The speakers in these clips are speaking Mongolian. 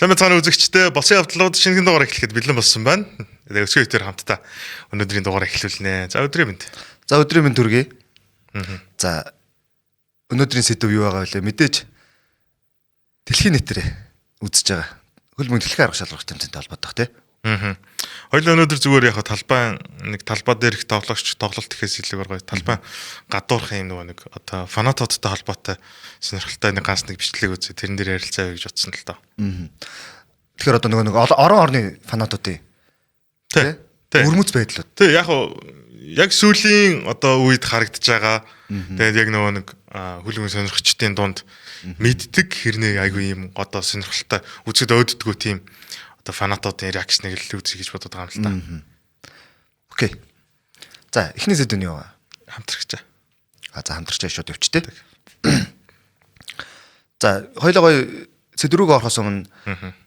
Сайн байцгаана үзэгчдээ, болсон явдлууд шинэхэн дугаар эхлэхэд бэлэн болсон байна. Тэгээ өсгөө итээр хамтдаа өнөөдрийн дугаар эхлүүлнэ. За, өдрийн мэнд. За, өдрийн мэнд хүргэе. За, өнөөдрийн сэдэв юу байгаа вэ? Мэдээж дэлхийн нийтээр үзэж байгаа. Хөл бөмбөг дэлхийн арга шалрах тэмцээнтэй холбоотой, тий. Аа. Хоёул өнөөдөр зүгээр яг талбай нэг талбай дээр их тоглогч тоглолт гэхээс илүүгээр гоё талбай гадуурх юм нөгөө нэг одоо фанатуудтай холбоотой сонирхолтой нэг ганц нэг бичлэг үзээ, тэрэн дээр ярилцаа гэж бодсон л доо. Тэгэхээр одоо нөгөө нэг орон орны фанатуудын Тий. өрмөц байдлууд. Тий, яг яг сүүлийн одоо үед харагдаж байгаа. Тэгээд яг нөгөө нэг хөл бөмбөг сонирхчдын дунд мэддэг хэрнээ айгүй юм одоо сонирхолтой, үзэхэд өөддгүү тийм одоо фанатуудын reaction ыг л үзье гэж бодод байгаа юм л та. Okay. За, эхний сэдэв нь юу вэ? Хамтрагчаа. А, за, хамтрагчаа шууд явчих, тий. За, хоёлоо гоё сэдэв рүүгээ орохоос өмнө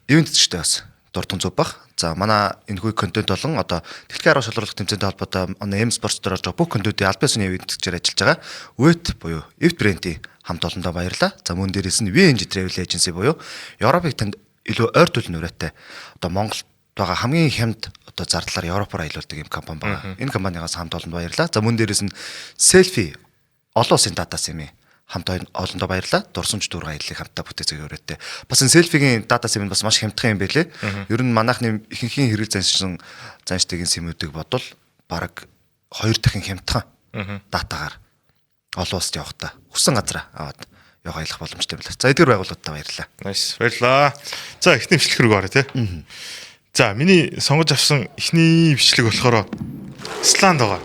event ч бас дурдсан зүг бах. За, манай энэхүү контент болон одоо дэлхийн арга шалруулах тэмцээнтэй холбоотой манай M Sports дээр орж байгаа бүх контентын аль биесны event гэрээр ажиллаж байгаа. Wet буюу Event Brand-ийн хамт олондоо баярлалаа. За, мөн дээрээс нь VNG Travel Agency буюу Европыг танд илүү ойр төлөн уриатай, одоо Монголд байгаа хамгийн хямд одоо зардлаар Европоор аялуулдаг юм компани байгаа. Энэ компанигаас хамт олонд баярлалаа. За, мөн дээрээс нь Selfie олон улсын data SIM хамт олондоо баярлалаа. Дурсамж дүүрэн аяллыг хамтдаа бүтээцгээе өрөөтэй. Бас энэ Selfie-гийн data SIM нь бас маш хямдхан юм байлээ. Ер нь манайхны ихэнхийн хэрэгэл заншин занштайгийн SIM-үүдийг бодвол бараг 2 дахин хямдхан data гаар олон улсад явахдаа хүссэн газараа аваад явах, аялах боломжтой юм байна. За, эдгээр байгууллагуудаа баярлалаа. Nice. Баярлалаа. За, эхний бичлэг рүү орё, тий. За, миний сонгож авсан эхний бичлэг болохоор Исланд байгаа.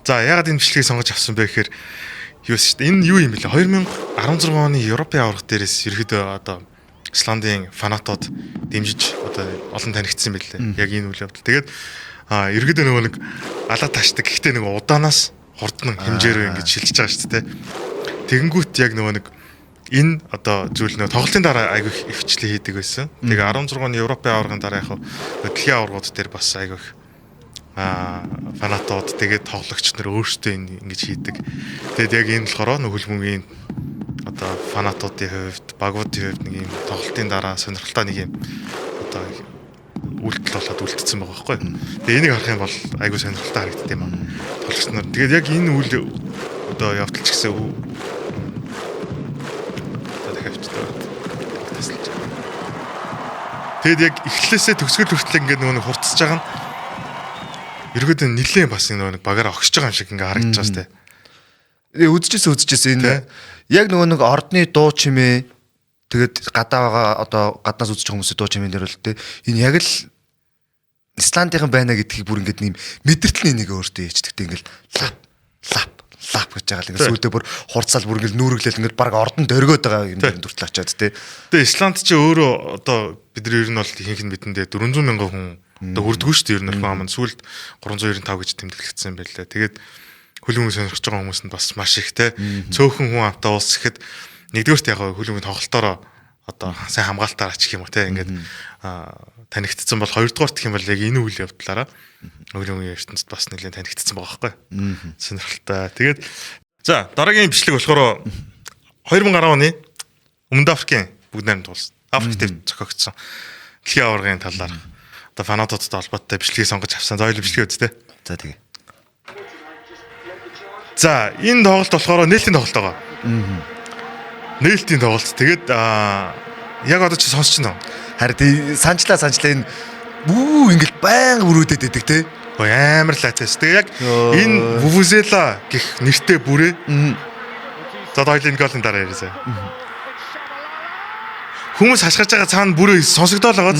За, яагаад энэ бичлэгийг сонгож авсан бэ гэхээр юу шүү дээ. Энэ юу юм бэлээ? 2016 оны Европын аварга дээрээс ерөөдөө одоо Исландын фанатууд дэмжиж одоо олон танигдсан байлээ. Яг энэ үйл явдал. Тэгээд ерөөдөө нөгөө нэг алаа таашдаг. Гэхдээ нэг удаанаас хурдан хэмжээ рүү ингэж шилжиж байгаа шүү дээ. Тэгэнгүүт яг нөгөө нэг энэ одоо зүйл нөгөө тоглолтын дараа айгүй их ихчлээ хийдэг байсан. Тэгээ 16 оны Европын аваргын дараа яг дэлхийн аваргууд дээр бас айгүй их фанатууд, тэгээд тоглогч нар өөрсдөө ингэж хийдэг. Тэгээд яг энэ болохоор нөх хөл бөмбөгийн одоо фанатуудын хувьд, багуудын хувьд нэг юм тоглолтын дараа сонирхолтой нэг юм одоо үйлдэл болоод үлдсэн байгаа байхгүй. Тэгээ энийг харах юм бол айгүй сонирхолтой харагддаг юм аа. Тоглогч нар. Тэгээд яг энэ үйл одоо явдал ч гэсэн одоо дахиад авчдаг. Тасалж байгаа. Тэгээд яг эхлээсээ төгсгөл хүртэл ингээд нөгөө нэг хурцсаж байгаа нь ерөөдөө нилээн бас нөгөө нэг багаараа огсож байгаа юм шиг ингээ харагдаж байгаа шүү дээ. Үзчихсэн, үзчихсэн, энэ яг нөгөө нэг ордны дуу чимээ, тэгээд гадаа байгаа одоо гаднаас үзэж байгаа хүмүүсийн дуу чимээн дээр бол те энэ яг л Исландийнхан байна гэдгийг бүр ингээд нэм мэдэртэл энийг өөртөө ээждэг, ингээл лап лап лап гэж байгаа л ингээд сүүлдээ бүр хурцаал, бүр ингээд нүүрглэл, ингээд баг ордон дөргөөд байгаа юм дээр дүртэл очиод те. Тэгээ Исланд чи өөрөө одоо бид нар ер нь бол ихэнх нь бидэндээ 400 мянган хүн одоо хүрдэггүй шүү дээ, ер нь хүн ам нь сүүлд 395 гэж тэмдэглэгдсэн байлаа. Тэгээд хөл бөмбөг сонирхож байгаа хүмүүс нь бас маш их, те. Цөөхөн хүн амтай улс гэхэд нэгдүгээрт яг хөл бөмбөг тоглолтоороо одоо сайн хамгаалтаар ачих юм уу, те, ингээд танигдсан бол, хоёрдугаарт гэх юм бол яг энэ үйл явдлаараа хөл бөмбөгийн ертөнцид бас нэлээд танигдсан байгаа байхгүй. Сонирхолтой. Тэгээд за, дараагийн бичлэг болохоор 2010 оны Өмнөд Африкийн бүгд найрамдах улс Африк дэв зохиогдсон дэлхийн аваргын талаар одоо фанатуудтай холбоотой бичлэгийг сонгож авсан. За, хоёул бичлэгийг үзтээ. За, тэгээ. За, энэ тоглолт болохоор нээлтийн тоглолт байгаа. Нээлтийн тоглолт. Тэгээд яг одоо чи сонсч байна уу? Харин тий, санчлаа, санчлаа, энэ бүү ингээл байнга бүрүүдэд байдаг, те. Ой, амар латес. Тэгээ яг энэ Вувузела гэх нэртэй бүрээ. За, хоёул энэ голын дараа яриасаа. Хүмүүс хашгирж байгаа, цаана бүрээ сонсогдоол байгаа.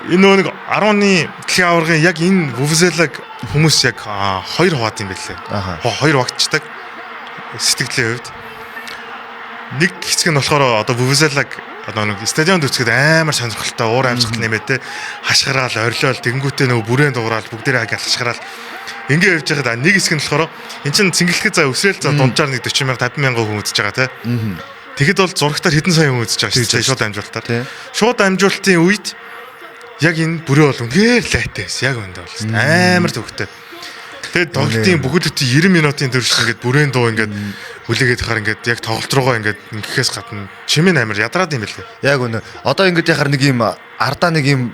Энэ нөгөө нэг 10 оны дэлхийн аваргын яг энэ Вувузелаг хүмүүс яг хоёр хуваад юм байлээ. Хоёр багтчдаг сэтгэлийн хувьд. Нэг хэсэг нь болохоор одоо Вувузелаг одоо нэг стадионд үзэхэд амар сонирхолтой, уур амьсгал нэмээ те, хашгираал, орилоол, тэгэнгүүтээ нөгөө бүрээн дуграал, бүгдээрээ хаг хашгираал ингээ явж байхад, нэг хэсэг нь болохоор эн чин цэнгэлхэд, за, өсрөөл, за, дунджаар нэг 40 мянга, 50 мянган хүн үзэж байгаа, те. Тэгэхэд бол зурагтаар хэдэн сая хүн үзэж байгаа шүү дээ, шууд амжуултаар. Шууд амжуултын үед яг энэ бүрээ бол үнэхээр лайтай байсан. Яг өндөө бол амар төвхтэй. Тэгээд тоглолтын бүхэл бүтэн 90 минутын турш ингээд бүрээн дуу ингээд хүлээгээд хахаар ингээд яг тоглолт руугаа ингээд ингэхээс гадна чимээ амар ядраад юм билээ. Яг үнэ. Одоо ингээд яхаар нэг юм ардаа нэг юм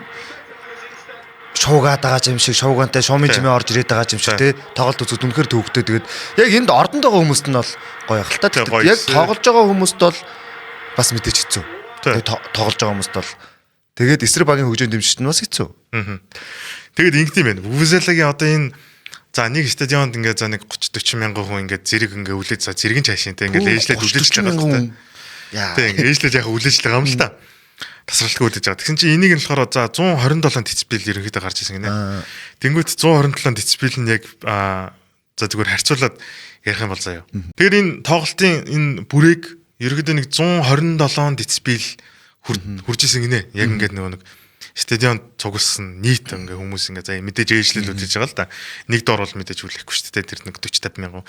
шуугаад байгаа юм шиг шуугаантай шуумын чимээ орж ирээд байгаа юм шиг тий тоглолт үзэхэд үнэхээр төвөгтэй. Тэгээд яг энд ордонд байгаа хүмүүст нь бол гоё хальтаа. Яг тоглож байгаа хүмүүст бол бас мэдээж хэцүү. Тэгээд тоглож байгаа хүмүүст бол тэгээд эсрэг багийн хөгжөөнд дэмжигчд нь бас хэцүү. Тэгээд ингэдэм байх. Вувузелагийн одоо энэ за нэг стадионд ингээд за нэг 30 40 мянган хүн ингээд зэрэг ингээд үлээж за зэрэг нь цаашин те ингээд ээжлээд үлээж л байгаа л та. Тэг ингээд ээжлээд яг үлээж л байгаа юм л та. Тасралтгүй үлээж байгаа. Тэгсэн чинь энийг нь болохоор за 127 децибел ерөнхийдөө гарч ирсэн гинэ. Тэнгүүт 127 децибел нь яг за зүгээр харьцуулаад ярих юм бол заяа. Тэгэхээр энэ тоглолтын энэ бүрээг ерөнхийдөө нэг 127 децибел хурж исэн гинэ. Яг ингээд нөгөө нэг стадионд цугласан нийт ингээ хүмүүс ингээ за мэдээж ээжлэл үлээж байгаа л да. Нэг дор бол мэдээж үлээхгүй шүү дээ. Тэр нэг 40 50 мянган.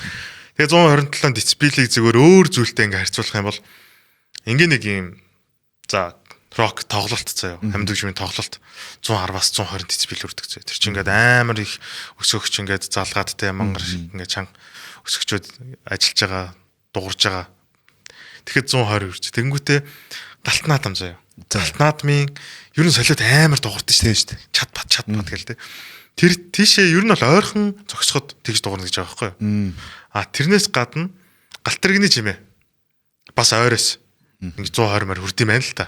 Тэгээ 127 децибелийг зүгээр өөр зүйлтэй ингээ харьцуулах юм бол ингээ нэг юм за рок тоглолт заяа. Амьд хөгжмийн тоглолт 110-аас 120 децибел хүрдэг заяа. Тэр чинь ингээд амар их өсөөгч ингээд залгаад те мангар шиг ингээд чанга өсөгчүүд ажиллаж байгаа, дуурж байгаа. Тэгэхэд 120 хүрч. Тэнгүүтээ галт наадам заяа. Галт наадмын ер нь солиот амар дуурдаг шүү дээ. Чад бат чад бат гэл те. Тэр тийшээ ер нь бол ойрхон зогсоход тэгж дуурна гэж байгаа байхгүй юу? А тэрнээс гадна галт тэрэгний чимээ бас ойроос ингэ 120 маар хүрд юм байна л та.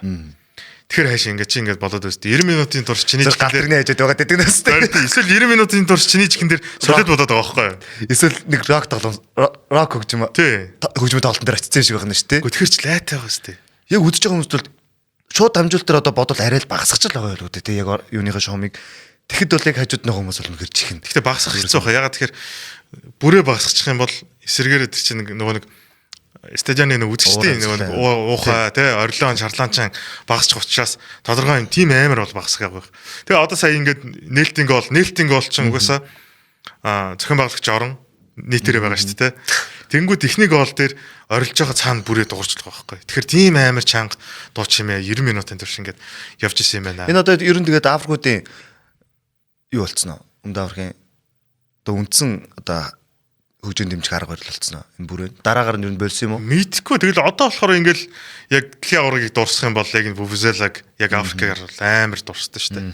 Тэгэхээр хайш ингэ чи ингэ болоод байс. 90 минутын турш чиний галт тэрэгний хажууд байгаа гэдэг нь өстэй. Эсвэл 90 минутын турш чиний чихэн дээр солиод бодоод байгаа байхгүй юу? Эсвэл нэг рок тоглоом рок хөгжим хөгжмийн тоглолтын дээр очсон юм шиг байна шүү дээ. Тэгэхээр ч лайтай байгаа сте. Яг үзэж байгаа хүмүүст бол шууд дамжуулалт дээр одоо бодвол арай л багасгах л байгаа юу дээ тий яг юуныхаа шуумыг. Тэгэхэд бол яг хажууд нэг хүмүүс бол үнэхэр чихэн. Гэхдээ багасгах хэцүү байх. Ягаад тэгэхээр бүрээ багасгачих юм бол эсэргээрээ тэр чинь нөгөө нэг стадионы нэг үзэгчдийн нөгөө нэг уухай тий орилон шарлаанчан багасчих учраас тодорхой юм тийм амар бол багасгах байх. Тэгээ одоо сая ингээд нээлтийн гол чинь угаасаа зохион байгуулагч орон нийтээрээ байгаа шүү дээ. Тэнгүүд эхний гол дээр орилж байгаа цаана бүрээ дуурч байгаа байхгүй. Тэгэхээр тийм амар чанга дуу чимээ 90 минутын турш ингээд явж исэн юм байна. Энэ одоо ер нь тэгээд Африкуудын юу болцсон уу? Өмнөд Африкийн одоо үндсэн одоо хөгжөөнд дэмжих арга барил болцсон уу? Энэ бүрээ дараагаар нь ер нь болсон юм уу? Мэдхгүй. Тэгэл одоо болохоор ингээл яг дэлхийн аваргыг дурсах юм бол яг энэ Вувузелаг яг Африкаар амар дурсдаг шүү дээ.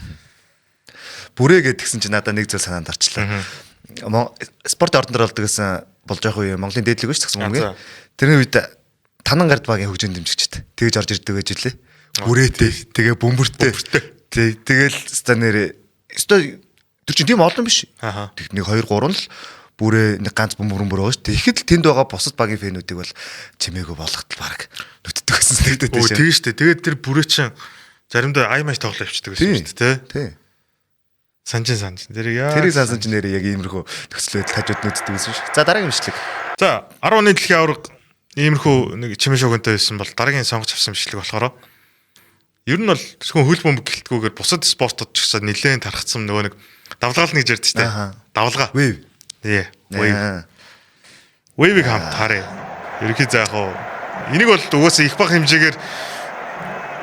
Бүрээ гэдгсэн чинь надад нэг зүйл санаанд орчлоо. Спорт ордон дээр болдог гэсэн болж явах үе Монголын дээдлэг биш гэсэн юм гээ. Тэрний үед Танан гард багийн хөгжөөнд дэмжигчд тэгж орж ирдэг байж лээ. Бүрээтэй тэгээ бөмбөртэй. Тэгэл станер өстой тэр чинь тийм олон биш. Тэг 1 2 3 л бүрээ нэг ганц бөмбөр бөмбөр байгаа шүү. Тэгэхэд л тэнд байгаа бусад багийн фэнүүдийг бол чимээгүй болгоход баг нүтдэг гэсэн сэтгэлтэй шүү. Тийм шүү дээ. Тэгээд тэр бүрээ чинь заримдаа ай маш тоглоо явчихдаг байсан шүү дээ, тий. Санжин санжин. Тэрийг яа. Тэрийг сансан чинь нэрээ яг иймэрхүү нөхцөл байдал хажууд нүддэг байсан шүү. За дараагийн бичлэг. За 10 оны дэлхийн аварга иймэрхүү нэг чимээ шугантай байсан бол дараагийн сонгож авсан бичлэг болохоор ер нь бол зөвхөн хөл бөмбөг гэлтгүүгээр бусад спортод ч гэсэн нэлээд тархацсан нөгөө нэг давлгаал нэг ярьдаг шүү дээ. Давлгаа. Wave. Тий. Wave. Wave-ийг хамт харъя. Ерөнхий за яг хуу энийг бол угаасаа их бага хэмжээгээр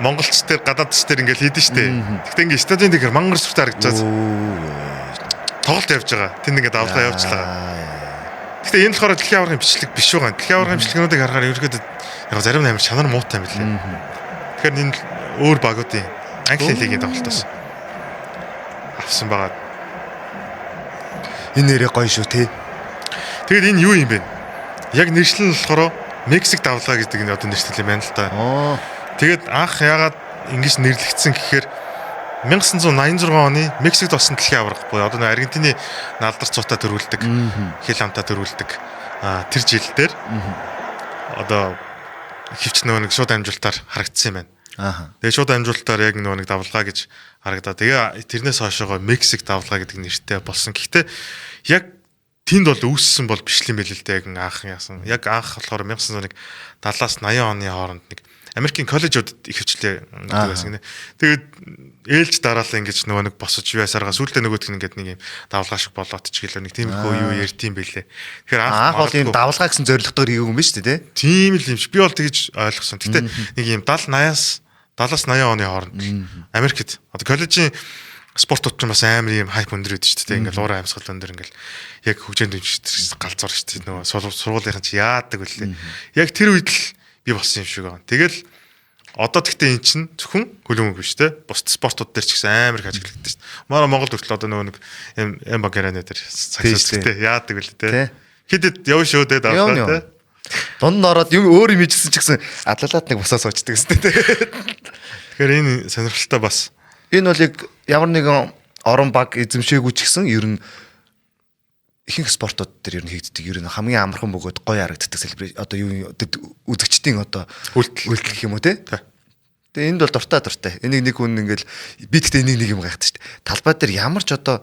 монголч дээр гадаадч дээр ингээл хийдэн штэ. Гэхдээ ингээ стадион дээр мангар сүртэй харагдаж байгаа. Тоглолт явж байгаа. Тэнд ингээ давлгаа явж байгаа. Гэхдээ энэ болохоор дэлхийн аваргын бичлэг биш байгаа. Дэлхийн аваргын бичлэгнүүдийг харахаар ерөнхийдөө яг зарим амар чанар муутай юм билээ. Тэгэхээр энэ өөр багуудын Английн лигийн тоглолтоос авсан байгаа. Энэ нэрээ гоё шүү те. Тэгээд энэ юу юм бэ? Яг нэршил нь болохоор Мексик давлгаа гэдэг нь одоо нэршил юм байна л та. Тэгээд анх яагаад ингэж нэрлэгдсэн гэхээр 1986 оны Мексикт болсон дэлхийн аварга буюу одоо нэг Аргентины наалдар цуутай төрүүлдэг, хил амтаа төрүүлдэг тэр жил дээр одоо хөвч нөгөө нэг шууд амжилтаар харагдсан юм байна. Тэгээд шууд амжилтаар яг нөгөө нэг давлгаа гэж харагдаа. Тэгээ тэрнээс хойшоогоо Мексик давлгаа гэдэг нэртэй болсон. Гэхдээ яг тэнд бол үүссэн бол биш юм байл л дээ яг анх яасан. Яг анх болохоор 1970-аас 80 оны хооронд нэг Америкийн коллежуудад их хвчлээ гэдэг байсан гинэ. Тэгээд ээлж дараалал ингэж нөгөө нэг босож ясаргаа сүултээ нөгөөдг нь ингээд нэг юм давлгаа шиг болоод ч гэлээ нэг тиймэрхүү юу ярьдсан бэлээ. Тэгэхээр анх бол ийм давлгаа гэсэн зорилготойгоор хийгээгүй юм биш үү те? Тийм л юм шиг. Би бол тэгж ойлгосон. Гэтэ нэг юм 70 80-аас 70-аас 80 оны хооронд Америкт одоо коллежийн Спортууд ч бас амар юм hype өндөр өгдөө шүү дээ. Ингээл уур амьсгал өндөр, ингээл яг хөгжөөнд дэмжиж галзуур шүү дээ. Нөгөө сургуулийнхан чи яадаг вүлээ. Яг тэр үед л би болсон юм шиг байгаа. Тэгэл одоо тэгтээ эн чинь зөвхөн хөлбөмбөг биш те. Бусд спортууд дээр ч гэсэн амар их ажиглагддаг шүү дээ. Манай Монгол хүртэл одоо нөгөө нэг М Багараны дээр сагсуулдаг те. Яадаг вүлээ те. Хэд хэд явна шүү те, давхаа те. Дунд нь ороод юм өөр юм хийжсэн ч гэсэн адлалаад нэг босоо суучдаг гэсэн те. Тэгэхээр энэ сонирхолтой бас. Энэ бол яг ямар нэгэн орон баг эзэмшээгүй ч гэсэн ер нь ихэнх спортууд дээр ер нь хийгддэг. Ер нь хамгийн амархан бөгөөд гоё харагддаг celebration, одоо юу, үзэгчдийн одоо үйлдэл үйлдэл гэх юм уу те. Тэгээ энд бол дуртай дуртай. Энийг нэг хүн ингээл би тэгтээ энийг нэг юм гайхдаг шүү дээ. Талбай дээр ямар ч одоо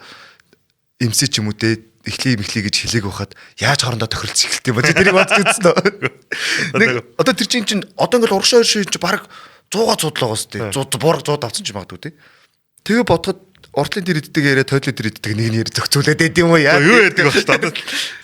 MC ч юм уу те, эхлэе мэхлээ гэж хэлээг байхад яаж хоорондоо тохиролцож эхэлдэг юм ба, тэрийг бодож үзсэн үү? Нэг одоо тэр чинь чинь одоо ингээл урагшаа өршөө чинь баг 100-га цуудлаа байгаа сте. 100 бураг 100 авсан ч магадгүй те. Тэгээ бодоход уртлын тэр иддэг яриа, тойдлын тэр иддэг нэг нэр зохицуулаад байд юм уу яа? Юу яадаг вэ? Одоо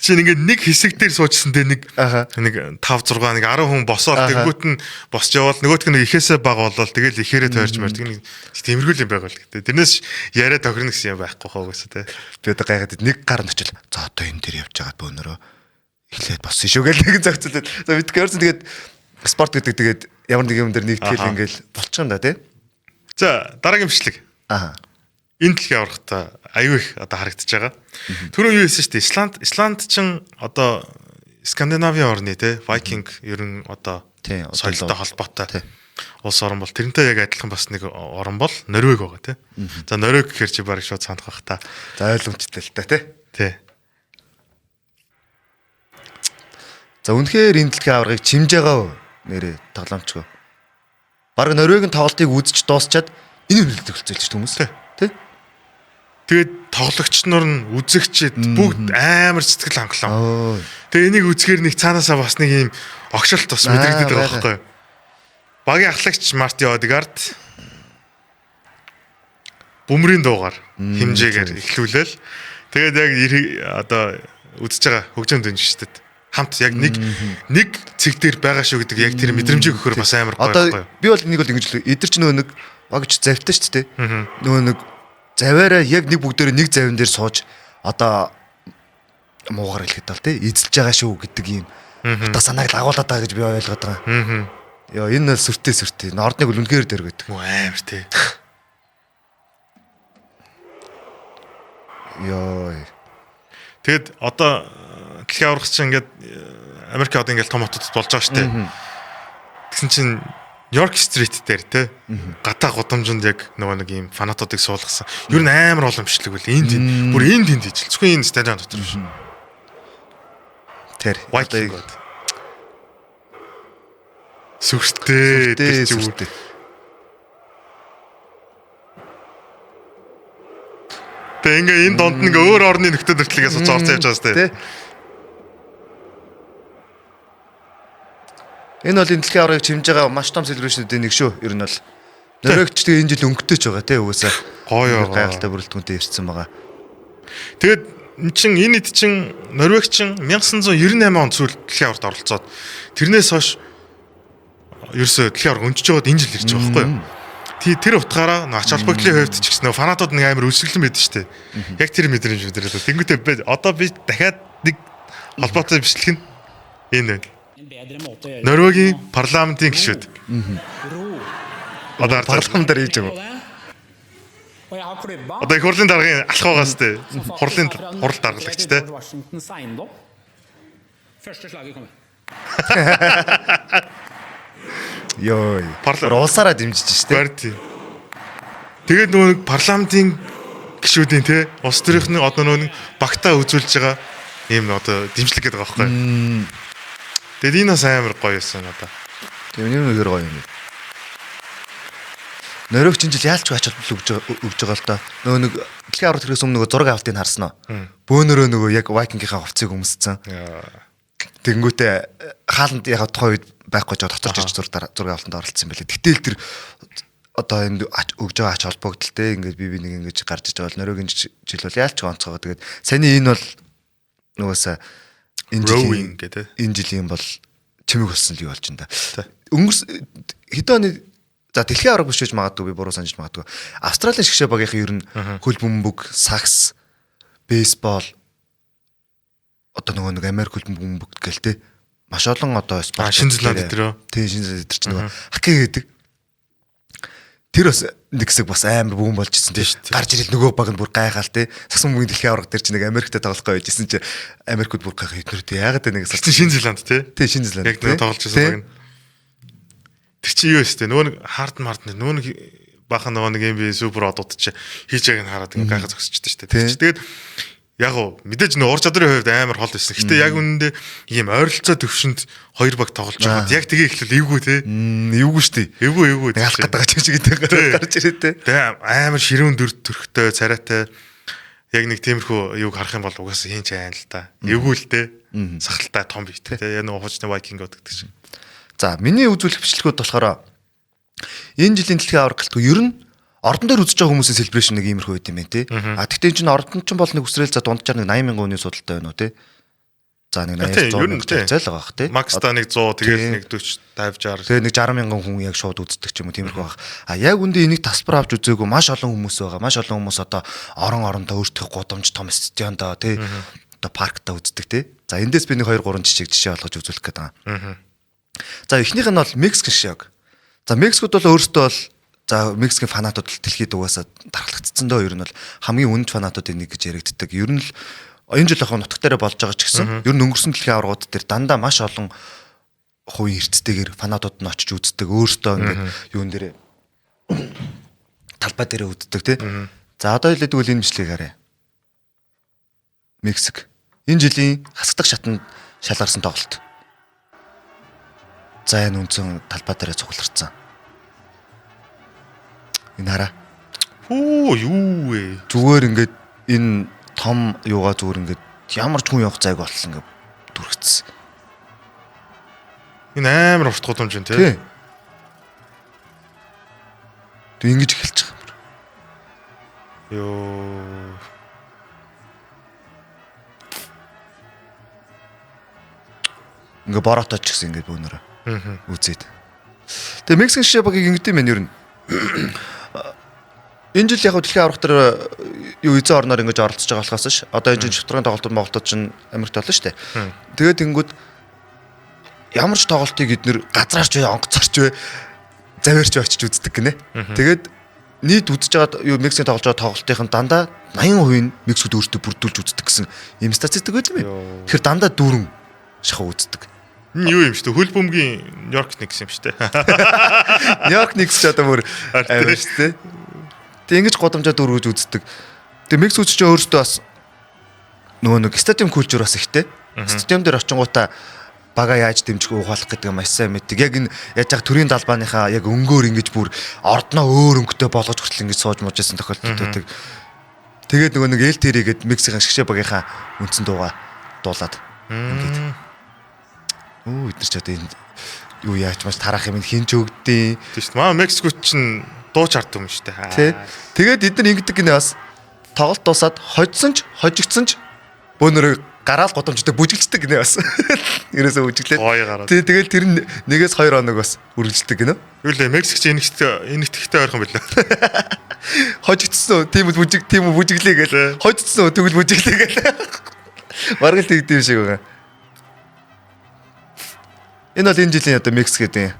чинь ингээд нэг хэсэг дээр суучсан те, нэг нэг 5 6 нэг 10 хүн босоод, тэнгүүт нь босч явбал нөгөөх нь ихээсээ бага болол тэгэл ихээрээ тойрч мэр, тэг нэг тиймэрхүү юм байгаа л гэдэг. Тэрнээс яриа тохирно гэсэн юм байхгүй хаа угаасаа те. Би одоо гайхаад нэг гар нь очил. За, одоо энэ дээр явж байгаад бөөнөрөө эхлээд боссон шүү гэл нэг зохицуулаад. За, мэдгүй ерсэн, тэгээд спорт гэдэг тэгээд ямар нэг юм дээр нэгтгэл ингээл болчих юм да те. За, дараагийн бичлэг. Энэ дэлхийн аваргата аюу их одоо харагдаж байгаа. Түрүү юу хэлсэн шүү дээ. Исланд чинь одоо Скандинавийн орны те, Viking ер нь одоо соёлтой холбоотой улс орон бол тэрнтэй яг адилхан бас нэг орон бол Норвег байгаа те. За, Норвег гэхэр чи бараг шууд санах бах та. За, ойлгомжтой л та те. Тий. За, үнэхээр энэ дэлхийн аваргыг чимж байгаа нэрээ тоглоомчгүй. Бараг Норвегийн тоглолтыг үзэж дуусчаад энэ үнэлэлт төгсөлж шүү хүмүүс. Тий. Тэгээд тоглогч нар нь, үзэгчид бүгд амар сэтгэл хангалуун. Тэгээ энийг үзэхээр нэг цаанаасаа бас нэг юм огшолт бас мэдрэгдээд байгаа байхгүй юу? Багийн ахлагч Мартин Одегард бөмрийн дуугаар хэмжээгээр эхлүүлээл, тэгээд яг одоо үзэж байгаа хөгжим дэмжигчдэд хамт яг нэг нэг цэг дээр байгаа шүү гэдэг яг тэр мэдрэмжийг өгөхөр бас амар гоё байхгүй юу? Би бол энийг бол ингэж л эдэр ч нөгөө нэг багч завтай шүү дээ. Нөгөө нэг заваараа яг нэг бүгдээрээ нэг завин дээр сууж одоо муугар хэлэхэд бол тий эзэлж байгаа шүү гэдэг ийм утга санааг л агуулад байгаа гэж би ойлгоод байгаа. Йоо, энэ бол сүртэй сүртэй. Ордныг бол үнэхээр дөргөдөг. Муу амар тий. Йоо. Тэгэд одоо дэлхийн аварга чинь ингээд Америк одоо ингээд том хотод болж байгаа шүү дээ. Тэгсэн чинь York Street дээр те, гадаа гудамжинд яг нөгөө нэг ийм фанатуудыг суулгасан. Ер нь амар олон бичлэг үл энэ тэнд, бүр энэ тэнд хийж. Зөвхөн энэ стадион дотор биш. Тэр одоо сүртэй тэр сүртэй. Тэгээ ингээ энэ донд нэг өөр орны нөхдөд хүртэл сууц орцсон явж байгаа сте. Энэ бол энэ дэлхийн аваргыг чимж байгаа маш том celebration-үүдийн нэг шүү. Ер нь бол Норвегч тэгээ энэ жил өнгөтэй ч байгаа те, угаасаа гоё гайхалтай бүрэлдэхүүнтэй ирсэн байгаа. Тэгээд эн чин энэ хэд чин Норвег чин 1998 онд сүүл дэлхийн аваргад оролцоод тэрнээс хойш ерөөсөө дэлхийн аварга өнжиж байгаад энэ жил ирж байгаа байхгүй юу? Тэр утгаараа ач холбогдлын хувьд ч гэсэн фанатууд нэг амар өсөглөн байдаг шүү дээ. Яг тэр мэдрэмж мэдрээд. Тэнгүүтээ одоо би дахиад нэг холбоотой бичлэг нь энэ байна. Норвегийн парламентын гишүүд. Одоо парламентаар хийж байгаа. Одоо их хурлын даргын алх байгаа сте. Хурлын хурал даргалагч те. Йой. Улсаараа дэмжиж штэ. Тэгээд нөгөө нэг парламентын гишүүдийн те, улс төрийнхний одоо нөгөө нэг багтаа үзүүлж байгаа ийм одоо дэмжлэг гэдэг байгаа байхгүй. Тэгээд энэ бас амар гоё байсан надаа. Тийм, энэ үнэхээр гоё юм. Норвег чинь жил яалч ач холбогдол өгж байгаа л да. Нөгөө нэг дэлхийн аварга төрхөөс өмнө нөгөө зураг авалтыг харсан уу? Бөөнөрөө нөгөө яг Viking-ийн хувцсыг өмссөн. Тэнгүүтээ хааланд яг тухайн үед байхгүй ч дотор жиж зураг авалтанд оролцсон юм байлээ. Гэтэл тэр одоо энэ өгж байгаа ач холбогдол те, ингээд би нэг ингэж гарч иж байгаа бол Норвегийн жил бол яалч онцгой. Тэгээд саяны энэ бол нугасаа энэ жилийн гэдэг энэ жилийн бол чимэг болсон л юу болж байна да. Өнгөрс хэдэн оны За дэлхийн аварга биш гэж магадгүй, би буруу санаж магадгүй. Австралийн шгшээ багийнхан ер нь хөл бөмбөг, сакс, бейсбол одоо нөгөө нэг Америк хөл бөмбөг гэл те маш олон одоо спорт. Шинэ Зеланд дээр үү? Тийм, Шинэ Зеланд дээр чинь нөгөө хоккей гэдэг. Тэр бас нэг хэсэг бас амар бүүн болж ирсэн тийм. Гарч ирэл нөгөө баг нь бүр гайхаал те. Сагсан бөмбөгийн дэлхийн аварга дээр чинь нэг Америктэй тоглох гэж байжсэн чинь Америкууд бүр гайхаа эднэр тий яагаад нэг сагсан Шинэ Зеланд тий. Тийм, Шинэ Зеланд. Яг нөгөө тоглож байсан баг нь. Тэр чинь юу өстэй нөгөө нэг Харден Марден нөгөө нэг бахан нөгөө нэг NBA супер одууд чи хийж байгааг нь хараад ингээ гайхаа зогсчихдээ шүү дээ. Тэр чинь тэгээд яг уу мэдээж нөө ур чадрын хувьд амар хол байсан. Гэтэ яг үнэндээ ийм ойролцоо төвшөнд хоёр баг тоглож байгаад яг тэгээ эхлэл эвгүй те. Эвгүй шүү дээ. Эвгүй эвгүй. Алах гэдэг байгаа ч юм шиг гэдэг гарч ирээ те. Тэгээ амар ширүүн дүр төрхтэй царайтай яг нэг тиймэрхүү юуг харах юм бол угаасаа хийн ч айн л та. Эвгүй л те. Сахалтай том бит те. Яг нөгөө хуучны вайкингууд гэдэг чинь. За миний үзүүлэх бичлэгүүд болохоор энэ жилийн дэлхийн аварга гэлтгүй ер нь ордон дээр үзэж байгаа хүмүүсийн celebration нэг иймэрхүү байт юм байна те. А тэгтээ энэ чинь ордон чинь бол нэг үсрээл за дунджаар нэг 80 мянган хүний судалтай байна уу те. За нэг 80 100 мянган зээл байгаа бах те. Макста нэг 100 тэгэл нэг 40 50 60. Тэгээ нэг 60 мянган хүн яг шууд үздэг ч юм уу тиймэрхүү байх. А яг үндэ энийг тасбар авч үзээгүй маш олон хүмүүс байгаа. Маш олон хүмүүс одоо орон орондоо өөртөө гудамж том стадиондоо те одоо паркта үздэг те. За эндээс би нэг 2 3 жишээ жишээ олгож үзүүлэх гээд байгаа. За эхнийх нь бол Мексик шиг. За Мексикод бол өөртөө бол за Мексикийн фанатууд л дэлхийд угаасаа дархлагдсан дөө ер нь бол хамгийн үнэт фанатуудын нэг гэж яригддаг. Ер нь л энэ жил яг нутаг дээр болж байгаа ч гэсэн ер нь өнгөрсөн дэлхийн аваргууд дээр дандаа маш олон хувийн эрсдэлтэйгээр фанатууд нь очиж үздэг. Өөртөө ингээд юун дээр талбай дээрээ үздэг тий. За одоо хэлээд үл энэ бичлэгийг харъя. Мексик. Энэ жилийн хасагдах шатанд шалгарсан тоглолт. За энэ үндсэн талбай дээрээ цугларсан. Энэ хараа. Хүү юу вэ? Зүгээр ингээд энэ том юугаа зүгээр ингээд ямар ч хүн явах зайг боллоо ингээд дүрхсэн. Энэ амар урт гудамж юм тий. Тэг ингэж эхэлж байгаа юм. Йоо. Ингээ бороотой ч гэсэн ингээд бөөнөрөө үзээд. Тэгээ Мексик шишээ багийг ингэдэм байх ер нь. Энэ жил яг дэлхийн аварга дээр юу эзэн орноор ингэж оролцож байгаа болохоос ш. Одоо энэ жил шударгын тоглолтууд Монголд чинь Америкт болно шүү дээ. Тэгээд тэнгүүд ямар ч тоглолтыг эднэр газраарч бай, онгоцорч бай, заваарч очиж үздэг гинэ. Тэгээд нийт үзэж байгаа юу Мексикийн тоглож байгаа тоглолтын дандаа 80% нь Мексикод өөртөө бүрдүүлж үздэг гэсэн ийм статистик байт юм байна. Тэгэхээр дандаа дүүрэн шахуу үздэг. Энэ юу юм шүү дээ? Хөл бөмбөгийн Нью-Йорк Никс юм шүү дээ. Нью-Йорк Никс ч одоо бүр амар шүү дээ. Тэг ингэж гудамжаа дүүргэж үздэг. Тэг Мексик ч өөртөө бас нөгөө нэг стадиум культур бас ихтэй. Стадиум дээр очингуудаа бага яаж дэмжих ухаалах гэдэг маш сайн мэддэг. Яг энэ яаж яг төрийн далбааныхаа яг өнгөөр ингэж бүр ордноо өөр өнгөтэй болгож хүртэл ингэж сууж мужсэн тохиолдол байдаг. Тэгээд нөгөө нэг Эл Тэри гээд Мексикийн шгшээ багийнхаа үндсэн дууга дуулаад ингээд. Өө эдгээр ч одоо энэ юу яаж маш тараах юм хин ч өгдөө. Тийм шүү дээ. Маа Мексикод чинь дуу чардаг юм шүү дээ. Тий. Тэгээд эдгээр ингэдэг гинэ бас тоглолт дуусаад хожсон ч хожигдсон ч бөөнөрөө гараал гудамжтай бүжиглждэг гинэ бас. Ерөөсөө бүжиглээд. Тий, тэгэл тэр нь 1-2 хоног бас үргэлжлдэг гинэ. Юу лээ Мексик чи энэгтгэхтэй ойрхон билээ. Хожигдсон үү? Тийм үү бүжиг, тийм үү бүжиглээ гээл. Хожигдсон үү? Тэгвэл бүжиглээ гээл. Бараг л тэгдэм шиг байгаа. Энэ бол энэ жилийн одоо Мексик гэдэг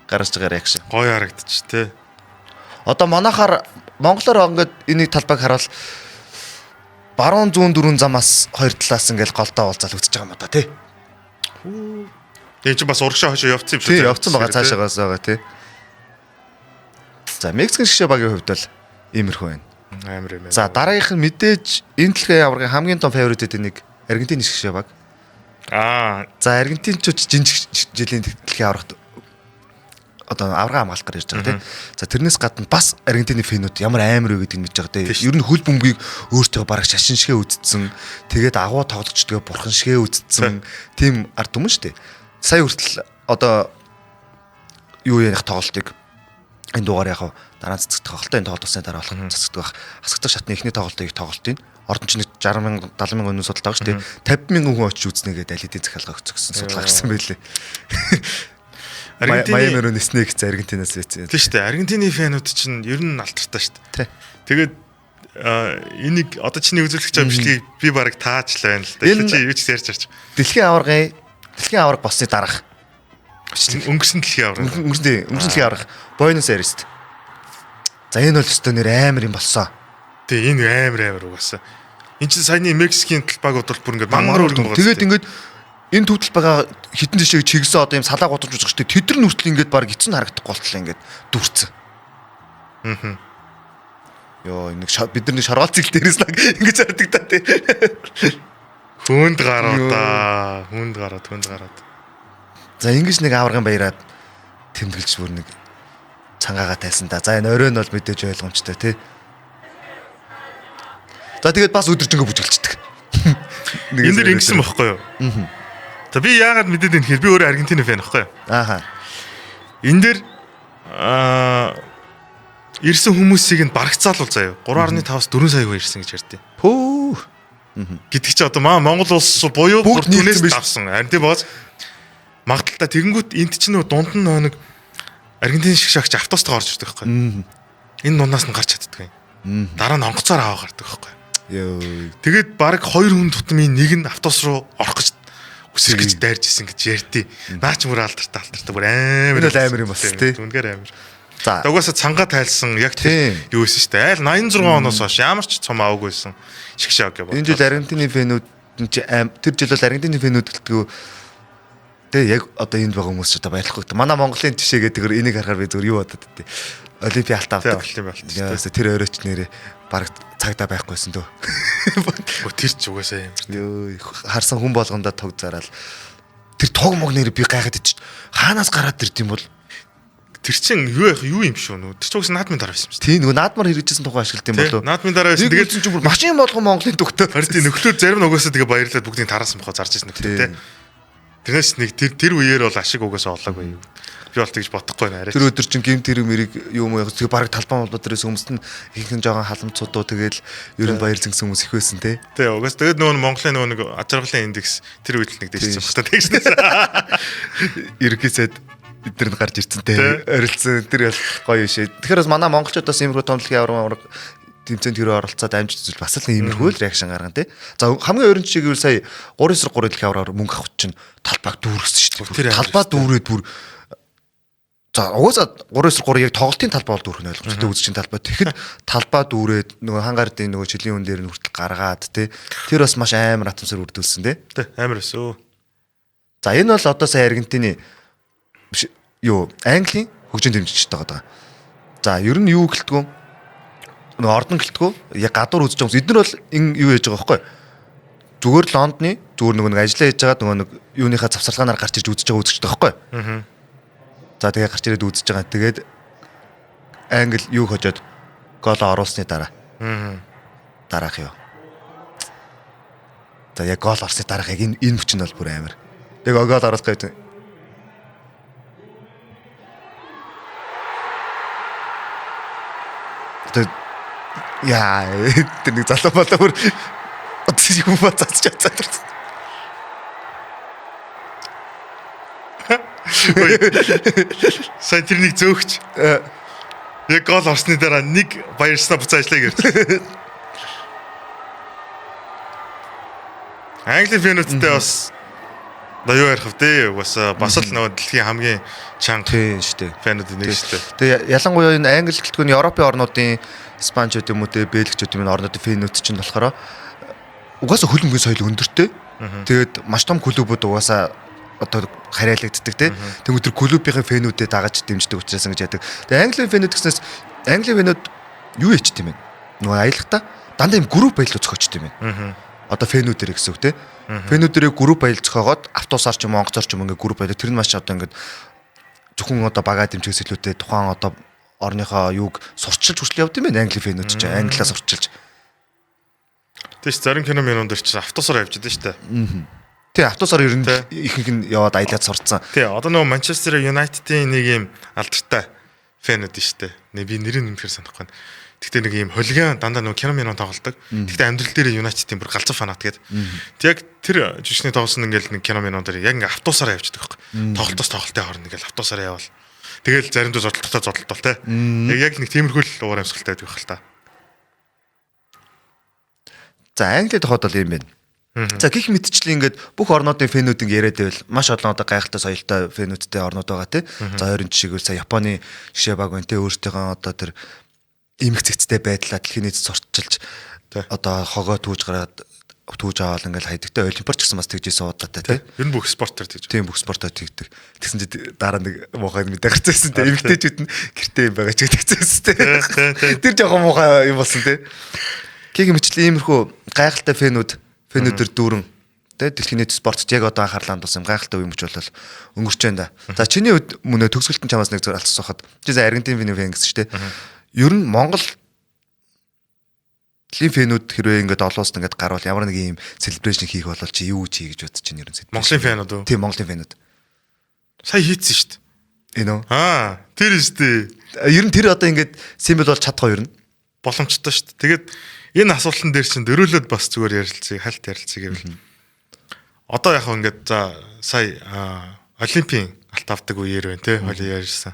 гарч байгаа реакшн. Гоё харагдчих тий. Одоо манайхаар монголоор ингээд энийг талбайг харуул баруун зүүн дөрвөн замаас хоёр талаас ингээл голдоо уулзаал үзэж байгаа юм да тий. Тэгээ чи бас урагшаа хойшоо явцсан юм шиг. Тий, явцсан байгаа цаашаагаас байгаа тий. За Мексикийн шгшээ багийн хувьд бол иймэрхүү байна. Амар юм байна. За дараагийнх нь мэдээж энэ дэлхийн аваргын хамгийн том фаворитууд нэг Аргентины шгшээ баг. Аа. За Аргентинчууд жинжиг жилийн дэлхийн аваргад одоо аварга хамгаалах гэж ярьж байгаа тийм. За тэрнээс гадна бас Аргентины фэнүүд ямар амар вэ гэдгийг мэдж байгаа тийм. Ер нь хөл бөмбөгийг өөртөө бараг шашин шигэ үздсэн. Тэгээд агуу тоглогчдгоо бурхан шигэ үздсэн. Тийм ард түмэн шүү дээ. Сая хүртэл одоо юу ярих тоглолтыг энэ дугаар яг дараа цэцэгдэх тоглолтоо энэ тоглолт усны дараа болох цэцэгдэх байх. Хасагдах шатны эхний тоглолтыг тоглолтын ордон чинь 60 мянга 70 мянган үнэн судалгаа шүү дээ. 50 мянган хүн очиж үзнэ гэдэг аль хэдийн захиалга өгсөн судалгаа гарсан байлээ. Аргентины Майами руу ниснэ гэсэн Аргентинаас ийцэн. Тийм шүү дээ. Аргентины fan ууд чинь ер нь алдартай шүү дээ. Тэгээд энийг одоо чиний үзүүлэх гэж байгаа бичлэгийг би бараг таачлаа байна л да. Чи юу ч ярьж харч. Дэлхийн аварга болсны дараах бичлэг. Өнгөрсөн дэлхийн аварга. Өнгөрсөн дэлхийн аварга. Буэнос Айрест. За энэ бол өстө нэр амар юм болсон. Тий, энэ амар угаасаа. Энд чинь саяны Мексикийн талбайг бол бүр ингээд мангар өргөн байгаа. Тэгээд ингээд энэ төв талбайгаа хитэн тишээ чигсэн одоо юм салаа гудамж үзэх шүү дээ. Тэд нар хүртэл ингээд баг эцэн харагдахгүй болтлоо ингээд дүрцэн. Аа. Йоо, нэг бид нар нэг шоргоолцол дээрээс л ингэж хардаг та тий. Хүнд гараад аа, хүнд гараад. За ингэж нэг аваргын баяраад тэмдэглэж бүр нэг цангаагаа тайлсан да. За энэ оройн бол мэдээж ойлгомжтой тий. За тэгээд бас өдөржингөө бүжгэлцдэг. Энэ дэр ингэсэн бохгүй юу? Аа. За би яагаад мэдээд байна гэхээр би өөрөө Аргентины fan байхгүй юу? Ааха. Энэ дэр ирсэн хүмүүсийг нь барагцаалвал заяа 3.5-аас 4 сая хүн ирсэн гэж ярьдیں۔ Пөө. Гэдэг чи одоо маа Монгол улс буюу түнээс давсан. Харин тийм бооз. Магадaltaй тэгэнгүүт энд чинь нөө дунд нь нэг Аргентин шиг шагч автобустаа орж ирдэг байхгүй. Энэ дундаас нь гарч чаддаг юм. Дараа нь онгоцоор аваа гардаг байхгүй. Йоо. Тэгээд баг 2 хүн тутмын нэг нь автобус руу орох гэж үсрэх гэж дайрж исэн гэж ярьдیں۔ Наа ч бүр алдартай бүр амар. Энэ амар юм бас тий. Үнэхээр амар. За. Угаасаа цангаа тайлсан яг тэр юу байсан шүү дээ. Айл 86 оноос хойш ямар ч цом аваагүйсэн шиг шаг гэж бодлоо. Энэ жил Аргентины fan үүд тэр жил бол Аргентины fan үүд гэлтгүү тэг яг одоо энд байгаа хүмүүс ч одоо баярлахгүй. Манай Монголын жишээ гэдэг энийг харахаар би зүгээр юу бодод тээ. Олимпийн алт авдаг. Олимпийн алт. Яа, тэр өрөөч нэрээ баг цагдаа байхгүйсэн дөө. Тэр ч угаасаа юм. Йоо, харсан хүн болгондоо туг зараал. Тэр туг мог нэр би гайхаад ичиж. Хаанаас гараад ирд юм бол тэр чин юу яах юу юм шүү нүү. Тэр ч угсаа наадмын дараа байсан юм шүү. Тийм нөгөө наадмаар хэрэгжсэн тухай ашиглалт юм болов. Наадмын дараа байсан. Тэгээд чинь бүр машин болгон Монголын төгтөө. Харин тийм нөхлөө зарим нь угаасаа тэгээ баярлаад бүгдийг тараасан бохоо зарж ирсэн нөхлөө те. Тэрнээс нэг тэр үеэр бол ашиг угаасаа олоогүй юу. Би бол тэгж бодохгүй нэ арай. Тэр өдөр чинь гимт хэрэг мэрэг юм уу тэгээ баг талбай молбоо дээрээс хүмүүст нь ихэнх жоохон халамцуудуу тэгэл ер нь баяр зинсэн хүмүүс их байсан те. Тий угаас тэгээд нөгөө Монголын нөгөө нэг аж аргалын индекс тэр үед л нэг дэвшсэн баг та тэгснээс. Ерөнхий сайд эдгээр нь гарч ирсэн те. Орилцсон тэр бол гоё шээ. Тэгэхээр бас манай монголчууд бас иймэрхүү том дэлхийн аварга тэмцээнд хэрэг оролцоод амжилт үзвэл бас л иймэрхүү л реакшн гаргана те. За хамгийн өрөн жишээ гэвэл сая 3-3 дэлхийн аваргаар мөнгө авах чинь талбайг дүүргэсэн шүү дээ. Талбай дүүрээд бүр за угаасаа 3-3 яг тоглолтын талбай бол дүүрэх нь ойлгомжтой үзэгчийн талбай. Тэгэхэд талбай дүүрээд нөгөө хангардын нөгөө жилийн үн дээр нь хүртэл гаргаад те. Тэр бас маш амар атмосфер үрдүүлсэн те. Тэ амар өсөө. За энэ бол одоо сая Аргентины юу Английн хөгжин дэмжигчтэй байгаа. За ер нь юу гэлтгүү нөгөө ордон гэлтгүү яг гадуур үзэж байгаа хүмүүс эднэр бол ин юу яаж байгаа байхгүй зүгээр Лондоны зүгээр нөгөө нэг ажиллаа хийж байгаа нөгөө нэг юуныхаа завсарлагаанаар гарч ирж үзэж байгаа үзэгчтэй байхгүй. Аа. За тэгээ гарч ирээд үзэж байгаа. Тэгээд Англи юу хожоод гол оруулсны дараа. Аа. Дараах юу. За яг гол орсны дараах яг энэ мөч нь бол бүр амар. Яг гол оруулах гэж яа тэр нэг залуу болоо бүр юм ба цацж цацж. Сайн тэр нэг зөөгч. Яг гол орсны дараа нэг баярснаа буцаа ажиллая гэж. Англи фэнүүдтэй бас юу ярих вэ? Угаасаа бас л нөгөө дэлхийн хамгийн чанга тийм шүү дээ. Фэнүүд нэг шүү дээ. Тэгээ ялангуяа энэ англи гэлтгүй нь Европын орнуудын Испанчууд юм уу те, Бельгчүүд юм орнуудын фэнүүд чинь болохоор угаасаа хөлбөмбөгийн соёл өндөртэй. Тэгээд маш том клубүүд угаасаа одоо харьяалагддаг те. Тэгвэл тэр клубийнхээ фэнүүдэд дагаж дэмждэг учраас ингэж яадаг. Тэгээ Английн фэнүүд гэснээс Английн фэнүүд юу ячт юм бэ? Нөгөө аялахдаа дандаа юм групп аялал зохиочт юм байна. Одоо фэнүүдэр гэсэн үг те. Фэнүүдэрээ групп аялал зохиогоод автобусаар ч юм онгоцоор ч юм ингээ групп аялал тэр нь маш одоо ингээд зөвхөн одоо багаа дэмжихээс илүүтэй тухайн одоо орныхоо юуг сурчилж хүртэл явд юм байна Англи фэнүүд чинь англиа сурчилж. Тийш зарим кино минон дээр чинь автобусаар явж идэв шүү дээ. Тий автобусаар ер нь ихэнх нь яваад аялаад сурцсан. Тий одоо нөгөө Манчестер Юнайтедийн нэг юм алдартай fan үүд нь штэ. Нэ би нэрийг нэмэхээр санахгүй байна. Тэгтээ нэг ийм хулиган дандаа нөгөө кино мино тоглодог. Тэгтээ амьдрал дээр United-ийн бүр галзуу фанат гэдэг. Тэг яг тэр жижигний тоглосон ингээл нэг кино мино дээр яг ингээ автобусаараа явчихдаг байхгүй. Тоглолтоос тоглолтын хооронд ингээл автобусаараа явбал. Тэгэл заримдаа зодтолтой зодтолтол те. Яг нэг тиймэрхүү л уур амьсгалтай байдаг байх л та. За Англид хот бол юм байна. За гих мэтчлэн ингээд бүх орнуудын fan үүд ингээ яриад байвал маш олон одоо гайхалтай соёлтой fan үүдтэй орнууд байгаа тий. За ойрын жишээгвэл сая Японы жишээ баг байна тий. Өөртөөхөө одоо тэр эмх цэгцтэй байдлаа дэлхийн нийтэд сурталчилж одоо хогоо түүж гараад түүж аваад ингээл хайдагтай. Олимпиар ч гэсэн бас тэгж исэн удаатай тий. Ер нь бүх спортоор тэгж. Тийм бүх спортоор тэгдэг. Тэгсэн чи дараа нэг муухай мэдээ гарч ирсэн тий. Эмэгтэйчүүд нь гэртээ юм байгаа ч гэдэгцээс тий. Тэр жоохон муухай юм болсон тий. Гэх мэтчлэн иймэрхүү гайхалтай fan үүд fan үүдэр дүүрэн тэ дэлхийн нийт спортт яг одоо анхаарлаа хандуулсан гайхалтай үе мөч бол өнгөрч байна да. За чиний хувьд мөнөө төгсгөлтөн чамаас нэг зүйл алцсахад чи за Аргентин fan гэсэн чинь тэ. Ер нь Монгол fan үүд хэрвээ ингээд олон улсад ингээд гарвал ямар нэг юм celebration хийх бол чи юу чи гэж бодож чинь ер нь. Монголын fan үүд үү? Тийм Монголын fan үүд. Сая хийцэн шүү дээ. Энэ үү? Аа, тэр шүү дээ. Ер нь тэр одоо ингээд символ болж чадах уу ер нь? Боломжтой шүү дээ. Тэгээд энэ асуултан дээр чинь дөрөөлөд бас зүгээр ярилцъя, хальт ярилцъя гэвэл. Одоо яг ингээд за сая олимпийн алт авдаг үеэр байна те, холи ярьсан.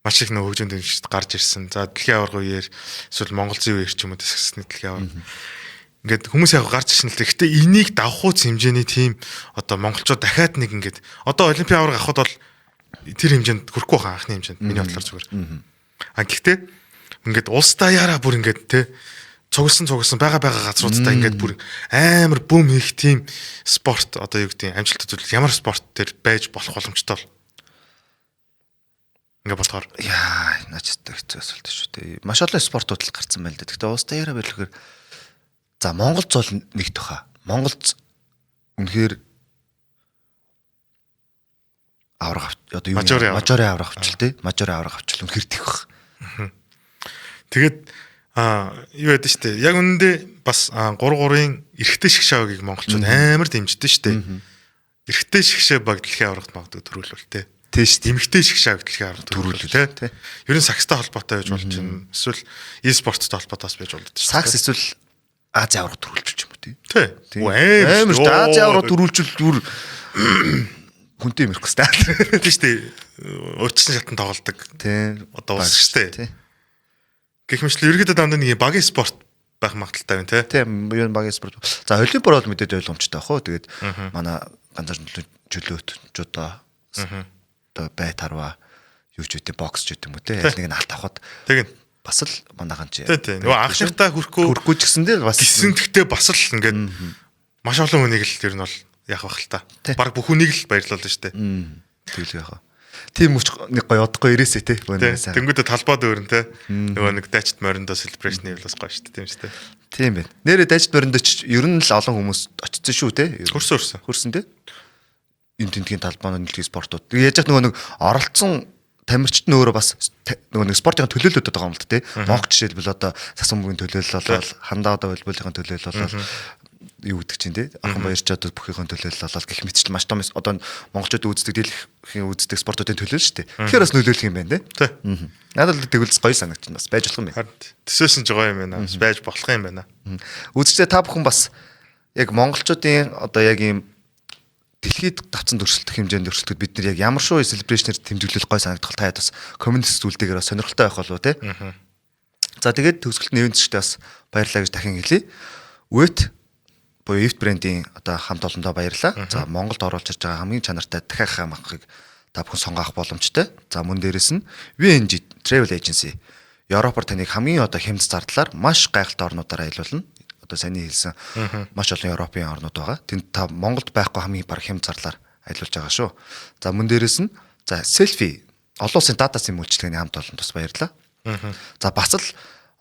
Маш их нөө хөгжөөнд дэмжигчд гарч ирсэн. За дэлхийн аварга үеэр эсвэл Монгол зүйн үеэр ч юм уу тэсгэсний дэлхийн аварга. Ингээд хүмүүс яг гарч ирсэн л дээ. Гэтэ энийг давхууц хэмжээний тийм одоо монголчууд дахиад нэг ингээд одоо олимпийн аварга авахд бол тэр хэмжээнд хүрэхгүй хаа анхны хэмжээнд миний бодлоор зүгээр. А гэхдээ ингээд улс даяараа бүр ингээд те цугласан байгаа газруудтай ингээд бүр амар бүүм хийх тийм спорт одоо юу гэдэг амжилт үзүүлэл ямар спорт төр байж болох боломжтой бол ингээд бодохоор яа наач хэцүү асуулт шүү дээ. Маш олон спортууд л гарцсан байл дээ. Гэхдээ улс даяараа байлгаар за Монгол зол нэг төхөө. Монгол үнэхээр авраг одоо юу мажорын авраг авчил те. Мажорын авраг авчил үнэхээр тэгэх. Тэгээд юу байдаг штэ. Яг үнэндээ бас 3-3-ын эрэгтэй шгшээ багийг монголчууд амар дэмждэг штэ. Эрэгтэй шгшээ баг дэлхийн аврагт магадгүй төрүүлвэл те. Тийм штэ. Эмэгтэй шгшээ баг дэлхийн аврагт төрүүлвэл те. Ер нь сакстай холбоотой байж болж байна. Эсвэл e-спорттой холбоотой бас байж болдог штэ. Сакс эсвэл Азийн авраг төрүүлчих юм уу те. Тий. Амар штэ. Азийн авраг төрүүлчихвэл бүр хүнтэй юм ярих хэвээр. Тийм штэ. Урьдчилан шатан тоглодог. Тийм. Одоо улс штэ. Гэх мэтлээ ерөөдөө дандаа нэг багийн спорт байх магадaltaй байна те. Тийм, юу багийн спорт. За олимпиар бол мэдээд ойлгомжтой байх уу. Тэгээд манай ганцаар чөлөөт жудо одоо бай тарва юу ч үгүй бокс ч гэдэг юм уу те. Аль нэг нь алт авахд тэг бас л манайхан чи. Тийм. Нөгөө анхнартаа хүрэхгүй ч гэсэн дээр бас гисэн тэгтээ бас л ингээд маш олон хүнийг л ер нь бол яах байх л та. Бараг бүх хүнийг л баярлуулна шүү дээ. Тэгэл яах вэ? Тийм мөч нэг гоё удахгүй ирээсэй те. Тэнгүүдээ талбайд өрн те. Нөгөө нэг дайчд мориндоо celebration хийвэл бас гоё шүү дээ тийм шүү дээ. Тийм байна. Нэрээ дайчд мориндоо ч ер нь л олон хүмүүс очсон шүү те. Хөрсөн. Хөрсөн те. Энэ тентгийн талбай нийлгийн спортууд. Яаж яах нөгөө нэг оролцсон тамирчид нь өөрөө бас нөгөө нэг спортын төлөөлөлтөд байгаа юм л да те. Монх жишээлбэл одоо сасан бүгийн төлөөлөл болол хандаа одоо волейболын төлөөлөл болол юу гэдэг чинь те. Архан баярч одоо бүхийнхэн төлөөлөл болол гэх мэтчил маш том одоо монголчууд үздэг дэлхийн үздэг спортуудын төлөөлөл шүү дээ. Тэгэхээр бас нөлөөлөх юм байна те. Надад л тэгвэл гоё санагч бас байж болох юм байна. Төсөөсөн ч гоё юм байна. Бас байж болох юм байна. Үзэгчдээ та бүхэн бас яг монголчуудын одоо яг ийм дэлхийд давцсан өрсөлдөх хэмжээнд өрсөлдөхөд бид нар яг ямар шүү celebration-ээр тэмдэглэл гой санагдах та бас коммент зүйлтэйгээр бас сонирхолтой байх болов те. За тэгээд төгсгөлт нэвэнцэгчтэй бас баярлалаа гэж дахин хэлье. Үет буюу Ивт брендийн одоо хамт олондоо баярлалаа. За Монголд оруулж ирж байгаа хамгийн чанартай дахиад махыг та бүхэн сонгох боломжтой. За мөн дээрэс нь VNG Travel Agency Европоор таныг хамгийн одоо хямд зардлаар маш гайхалтай орнуудаар аялуулна. Одоо саяны хэлсэн маш олон Европын орнууд байгаа. Тэнд та Монголд байхгүй хамгийн баг хямд зарлаар аялуулж байгаа шүү. За мөн дээрэс нь за селфи олон улсын дата сим үйлчилгээний хамт олонд бас баярлалаа. За бас л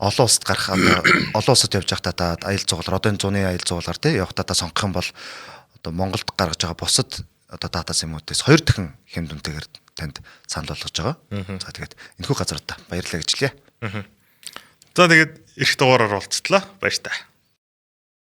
олон улсад гарах одоо олон улсад явж байхдаа та аялал зугаалаар одоо энэ зуны аялал зугаалаар тий явахдаа та сонгох юм бол одоо Монголд гаргаж байгаа бусад одоо дата симүүдээс 2 дахин хямд үнэтэйгээр танд санал болгож байгаа. За тэгээд энэхүү газруудаа баярлалаа гэж хэлье. За тэгээд эх дугаараар уулзтлаа. Баяр таа.